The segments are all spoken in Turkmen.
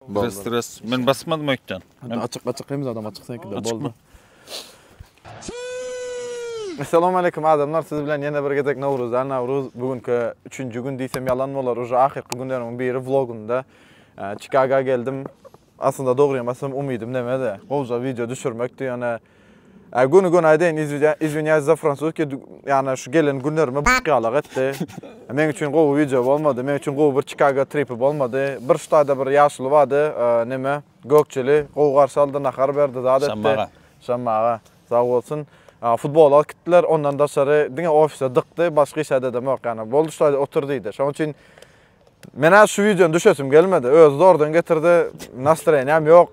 Stres stres. Men basmadym öýtden. Açyk açyk hemme zadam açyk seňkide boldy. Assalamu aleýkum adamlar siz bilen ýene bir gezek Nowruzdan Nowruz bu günki üçünji gün diýsem ýalan bolar uje ahyrky günleriň biri vlogunda Çikaga geldim aslynda dogrymy aýtsam umydym nemede gowja wideo düşürmekdi ýöne Göni göni aýdaýyn izwinýaýs za fransuskiý ýagny şu gelen günlerime ýalak etdi. Meň üçin gowy wideo bolmady. Meň üçin gowy bir Çikago tripi bolmady. Bir ştada bir ýaşuly bardy, neme, Gökçeli, gowy garşy aldy, nahar berdi, zat etdi. Şammaga. Şammaga. Sag bolsun. Futbola alyp gitdiler. Ondan daşary diňe ofise dykdy, başga iş edemok. Ýagny boldy ştaýda otur diýdi. Şonuň üçin Menä şu videony düşesim gelmedi. Özi zordan getirdi. Nastroýeniýam ýok.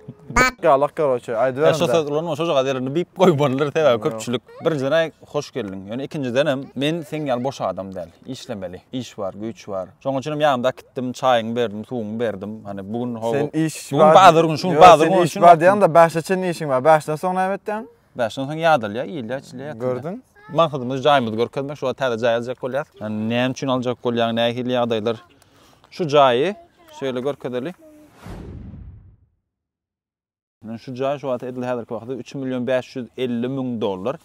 Ýalak karoçe. Aýdyberin. Şu söz ulanma şojagaz ýerinde bip goýmalydyr sebäbi köpçülik. Birinjiden aý hoş geldiň. Ýöne ikinjiden hem men seň ýaly boş adam däl. Işlemeli. Iş bar, güýç bar. Şonuň üçin hem ýanymda äkitdim, çaýyňy berdim, suwuňy berdim. Hany bu gün ho. Sen iş bar. Bu gün bazar gün, şu gün bazar gün. Iş bar diýen-de bäşe çenli işiň bar. Bäşden soň näme etýäň? Bäşden soň ýadalýar, iýilýär, içilýär. Gördüň? Maksadymyz jaýymyzy görkezmek, şu wagt täze jaý aljak bolýas. Ýani näme üçin aljak bolýaň, nähili ýagdaýlar? Şu jaýy şeýle görkezeli. Şu jaý şu wagt edil häzirki wagtda 3 million 550 müň dollar.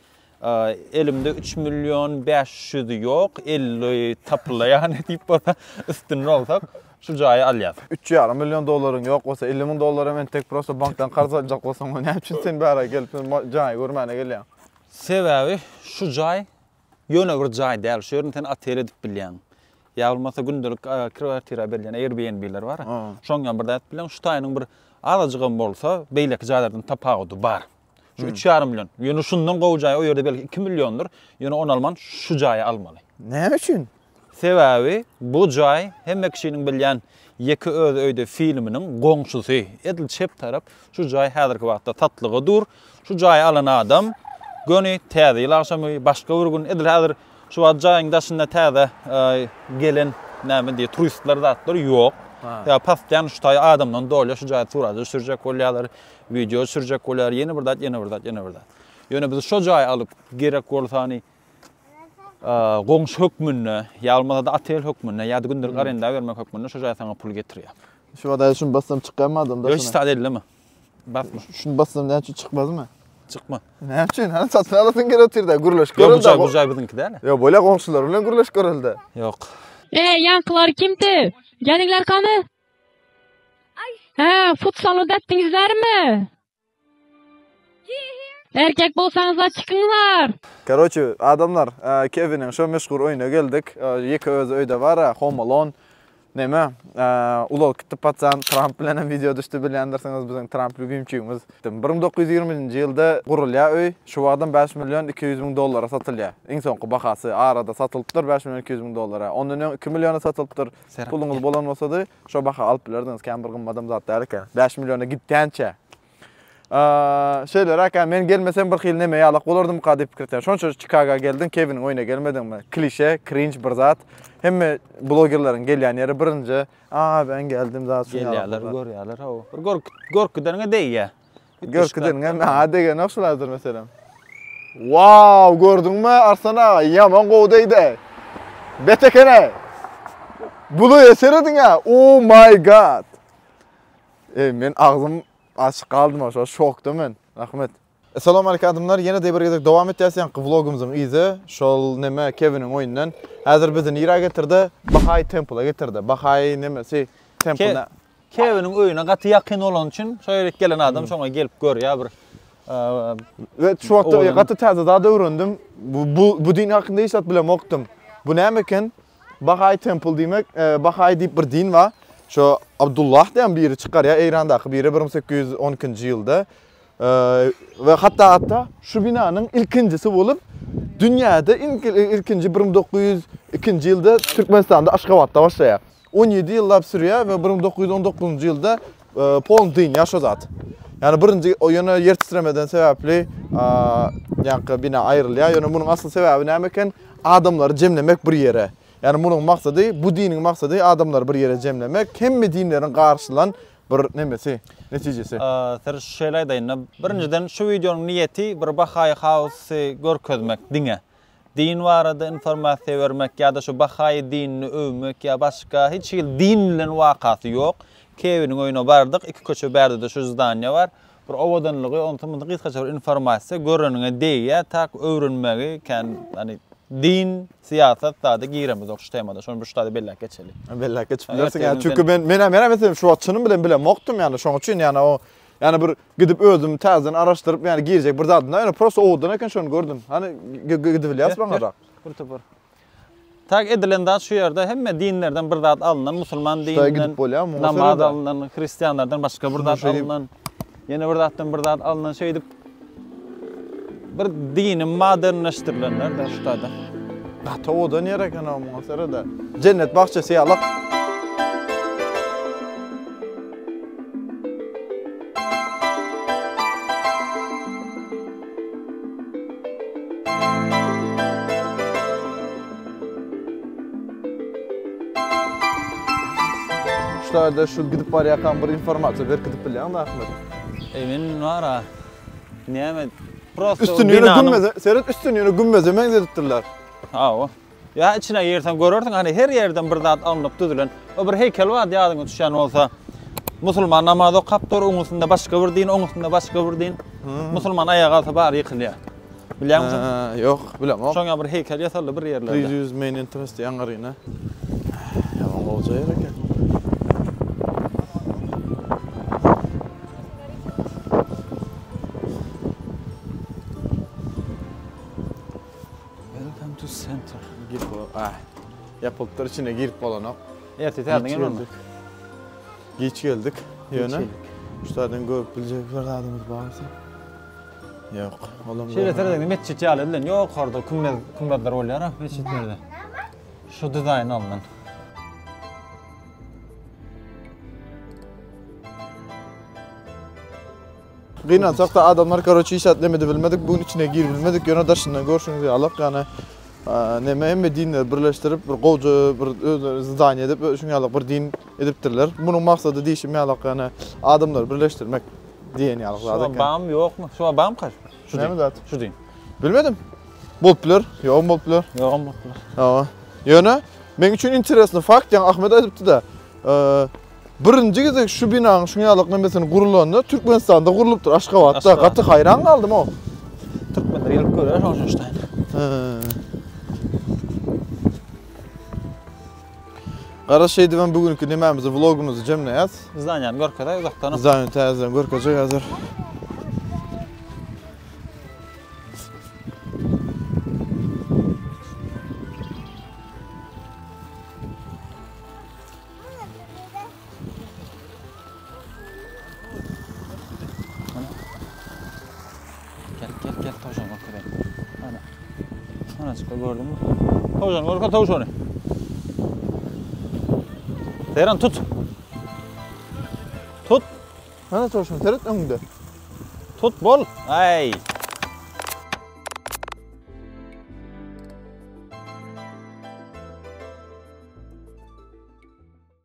Elimde 3 million 500 ýok, 50 tapylaýan diýip bolsa, üstünde bolsak. Şu jaýy alýas. Üç ýarym million dollaryň ýok bolsa, 50 müň dollaram entek prosta bankdan karz aljak bolsaň, näme üçin sen bära gelip sen jaýy görmäne gelýäň? Sebäbi şu jaý ýöne bir jaý däl. Şu ýerini sen otel edip bilýäň. Ýa bolmasa gündelik kwartira berilýän Airbnb-ler bar. Şoň ýaly bir zat edip bilýäň. Şu taýynyň bir azajygam bolsa beýleki jaýlardan tapawudy bar. Şu üç ýarym million. Ýöne şundan gowy jaý o ýerde belki 2 milliondyr. Ýöne ony alman şu jaýy almaly. Näme üçin? Sebäbi bu jaý hemme kişiniň bilýän Ýeke özi öýde filminiň goňşusy. Edil çep tarap şu jaý häzirki wagtda satlyga dur. Şu jaýy alan adam göni täze ýyl agşamy başga bir gün edil häzir şu wagt jaýyň daşynda täze gelen näme diýip turistler zatlar ýok. Ýa pasýan şu taý adamdan dolýar şu jaýy surata düşürjek bolýarlar, wideo düşürjek bolýar, ýene bir zat, ýene bir zat, ýene bir zat. Ýöne biz şo jaýy alyp gerek bolsa hany goňşy hökmünde, ýa bolmasa-da otel hökmünde, ýa-da gündelik arenda bermek hökmünde şo jaý saňa pul getirýär. Şu wada şuny bassam çykýarmy adam daşyna? Ýok, hiç zat elleme. Basma. Şuny bassam näme üçin çykmazmy? Çykma. Näme üçin? Hany satyn alasyň gelip otyr-da, gürleşip göreli. Ýok, bu jaý, bu jaý biziňki däl. Ýok, bolýa goňşular bilen gürleşip göreli-de. Ýok. Eý, ýaňkylar kimdi? Geliňler gany. Hä, futzal ödetdiňizlermi? Erkek bolsaňyzlar çykyňlar. Karoçe adamlar Kewiniň şo meşhur öýüne geldik. Ýeke özi öýde bar-a, Home Alone. Neme, ulalyp gitdi paçan, Tramp bilen hem wideo düşdi bilýändirsiňiz biziň Tramp lýubimçigimiz. 1920-nji ýylda gurulýar öý, şu wagtam 5 million 200 müň dollara satylýar. Iň soňky bahasy arada satylypdyr 5 million 200 müň dollara. Ondan öň 2 milliona satylypdyr. Puluňyz bolan bolsady, Şo baha alyp bilerdiňiz, kän bir gymmadam zat däl eken. 5 milliona gitýänçä. Şeýleräk, men gelmesem bir hili neme ýalak bolardymyka diýip pikir etýän. Şonça Çikaga geldiň, Kewiniň öýüne gelmediňmi? Klişe, krinj bir zat. Hemme blogerleriň gelýän ýeri birinji, A, ben geldim zat şuny Gelýärler, görýärler, hawa. Bir görk, görk gideniňe degýär. Görk gideniňe maňa degenok şul häzir meselem. Wow, gördüňmi Arslan aga, ýaman gowy degdi. Bet ekeni. Bulaýa serediň-ä. Oh my god. Ey, men agzym açyk galdym şo şokda men. Rahmet. Assalamu alaykum adamlar. Ýene de bir gezek dowam etýäs ýaňky vlogymyzyň yzy. Şol neme Kewiniň oýundan. Häzir bizi nirä getirdi? Bahai Temple-a getirdi. Bahai nemesi? Temple. Kewiniň öýüne gaty ýakyn bolany üçin şo ýerik gelen adam şoňa gelip görýär bir. We şu wagtda gaty täze zat öwrendim. Bu bu, bu din hakynda hiç zat bilemokdym. Bu näme eken? Bahai Temple diýmek, Bahai diýip bir din bar. Şo Abdullah diýen biri çykarýar, Eýrandaky biri 1812-nji ýylda. We hatda hatda şu binanyň ilkinjisi bolup dünýäde ilkinji 1902-nji ýylda Türkmenistanda Aşgabatda başlaýar. 17 ýyllap sürýär we 1919-njy ýylda polny dynýar şo zat. Ýani birinji o ýöne ýer titremeden sebäpli ýaňky bina aýrylýar. Ýöne munuň asly sebäbi näme eken? Adamlary jemlemek bir ýere. Ýani munuň maksady, bu diniň maksady adamlary bir ýere jemlemek, hemme dinleriň garşylan bir nemesi, netijesi. Sir şeýle aýdaýyn-da, birinjiden şu wideonyň niýeti bir Bahai House-y görkezmek diňe. Din barada informasiýa bermek ýa-da şu Bahai dinini öwmek ýa başga hiç hili din bilen wakasy ýok. Kewiniň öýüne bardyk, iki köçe bärde-de şu zdaniýa bar. Bir owadanlygy, onsoň-munsoň gysgaça bir informasiýa, göreniňe degýär, tak öwrenmegi kän, ýagny din, syýasat zada giremizok şu temada, şony bir şu taýda belläp geçeli. Belläp geçip bilersiň, ýa çünki men men men meselem şu wagt çynym bilen bilemokdym, ýagny şoň üçin ýagny o ýagny bir gidip özüm täzeden araşdyryp ýagny girjek bir zadym da, ýöne prosta owadan eken şony gördüm. Hany gidibilýäs baňarak. Bir topar. Tak edilen zat şu ýerde hemme dinlerden bir zat alyndan, musulman dininden namaz alyndan, hristianlardan başga bir zat alyndan, ýene bir zatdan bir zat alyndan şeýdip bir dini modernleşdirilenler de şu taýda. Gaty owadan ýer eken o muňa serede. Jennet bagçasy ýalak. Şu taýda şu gidip barýarkam bir informasiýa berip gidip bilýäňmi Ahmet? Eý men bara näme prosto Üstüni ýöne gümmeze, seret üstüni ýöne gümmeze meňzedipdirler. Hawa. Ýa içine girseň görersiň, hany her ýerden bir zat alnyp düzülen. O bir heýkel bardy ýadyňa düşýän bolsa. Musulman namaz okap dur, oň üstünde başga bir din, oň üstünde başga bir din. Musulman aýaga galsa bary ýykylýar. Bilýäňmi şony? Ýok, bilemok. Şoňa bir heýkel ýasaldy bir ýerlerde. Please use main entrance diýen garyna. Ýaman gowja ýer eken. Welcome to center. Girip bolar. Ah. Ýapylypdyr içine girip bolanok. Erte täzeden gelmeli. geldik. Giç geldik. Ýöne şu taýdan görüp biljek bir zadymyz barsa. Ýok. Olam Şeýle seredeňde metjit ýaly edilen ýokarda kümmez kümmezler bolýar-a metjitlerde. Şu dizaýn alnan. Gynansakda adamlar karoçi hiç zat neme bilmedik, bu gün içine girip bilmedik, ýöne daşyndan görşüňiz ýaly, ýagny neme hemme dinleri birleşdirip bir gowja bir özleri zdaniýe edip şuň ýaly bir din edipdirler. Munuň maksady diýşim ýaly, ýagny adamlary birleşdirmek diýen ýaly zat eken. Şu bam ýokmy? Şu bamka? Şu Näme zat? Şu din. Bilmedim. Bolup biler, ýogam bolup biler. Ýogam bolup biler. Hawa. Ýöne meň üçin interesny fakt, ýaňy Ahmet aýdypdy-da, Birinji gezek şu binanyň şuň ýalyk nemesini gurulanda Türkmenistanda gurlupdyr, Aşgabatda. Gaty haýran galdym o. Türkmenler gelip görýär şoň üçin ştaýn. Gara şeýdibem bu günki nemämizi, vlogumyzy jemleýäs. Zdaniýany görkezäý uzakdan. Zdaniýany täzeden görkezjek häzir. Gel gel gel tavşan görkezeyim. Ana. Ana çıkar gördün mü? Tavşan görke tavşanı. Seyran tut. Tut. Ana tavşan seret öňünde. Tut bol. Ay.